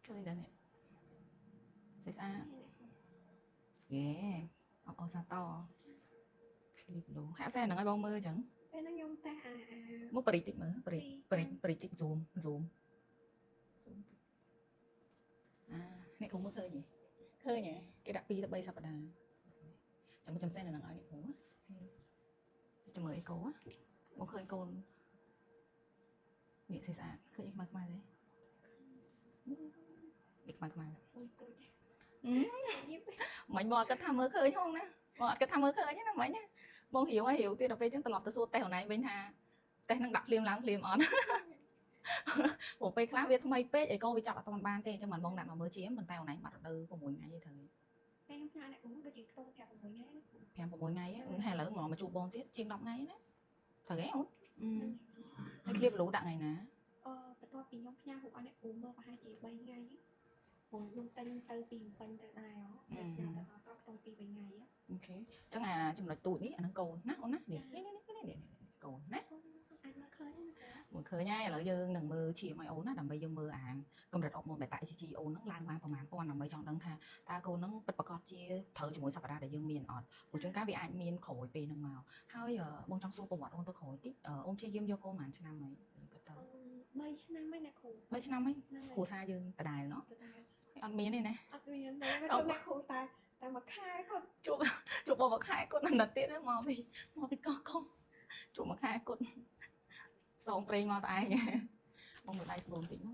ឃើញដែរនេះស្អាតស្អាតយេអបអរសាទរ Clear Blue ហាក់សែហ្នឹងឲ្យបងមើលអញ្ចឹង ពេលហ្នឹងខ្ញុំតែអាអា មកបរិចតិចមើលបរិចបរិចបរិចតិច zoom zoom zoom អាអ្នកគ្រូមើលឃើញទេឃើញទេគេដាក់2ទៅ3សប្តាហ៍ចាំចាំសែនហ្នឹងឲ្យអ្នកគ្រូណាចាំមើលអីកូមកឃើញកូននេះស្អាតឃើញអីខ្មៅខ្មៅទេនេះខ្មៅខ្មៅ អូយទូច មិញបងអត់គិតថាមើលឃើញហងណាបងអត់គិតថាមើលឃើញទេណាមិញណាបងរាវហើយរាវទៀតដល់ពេលអញ្ចឹងត្រឡប់ទៅសួរតេស្តខ្លួនឯងវិញថាតេស្តហ្នឹងដាក់ភ្លាមឡើងភ្លាមអត់ ព្រោះពេលខ្លះវាថ្មីពេកអីក៏វាចាប់អត់ទាន់បានទេអញ្ចឹងមិនបងដាក់មកមើលជាមប៉ុន្តែខ្លួនឯងបាត់រដូវ6ថ្ងៃទេត្រូវ ពេលខ្ញុំផ្ញើអ្នកគ្រូដូចជាខ្ទង់5 6ថ្ងៃណាគ្រូ 5 6ថ្ងៃហើយឥឡូវមកជួបបងទៀតជាង10ថ្ងៃណាត្រូវទេអូនហើយ Clear Blue ដាក់ថ្ងៃណា អឺបន្ទាប់ពីខ្ញុំផ្ញើរូបឲ្យអ្នកគ្រូមើលប្រហែលជា3ថ្ងៃព្រោះខ្ញុំទិញទៅពីពេញទៅដែរហ៎ពេលផ្ញើទៅដល់កោះខ្ទង់2 3ថ្ងៃ OK អញ្ចឹងអាចំណុចទូចនេះអាហ្នឹងកូនណាអូនណានេះនេះនេះនេះកូនណា អាចមើលឃើញណាគ្រូ មើលឃើញហើយឥឡូវយើងនឹងមើលឈាមឲ្យអូនណាដើម្បីយើងមើលអាកម្រិតអរម៉ូន beta HCG អូនហ្នឹងឡើងបានប្រមាណប៉ុណ្ណាដើម្បីចង់ដឹងថាតើកូនហ្នឹងពិតប្រាកដជាត្រូវជាមួយសប្តាហ៍ដែលយើងមានអត់ព្រោះជួនកាលវាអាចមានក្រោយពេលហ្នឹងមកហើយបងចង់សួរប្រវត្តិអូនទៅក្រោយតិចអូនព្យាយាមយកកូនប្រហែលឆ្នាំហើយគិតទៅ 3ឆ្នាំហើយអ្នកគ្រូ 3ឆ្នាំហើយ ហ្នឹង គ្រួសារយើងដដែលណោះ ទៅតែ អត់មានទេណា អត់មានទេមិនអ្នកគ្រូតែតែមួយខែគាត់ ជួបជួបបងមួយខែគាត់នៅទៀតមកពីមកពីកោះកុងជួបមួយខែគាត់សងប្រេងមកតែឯងបងមើលដៃស្បូនតិចមក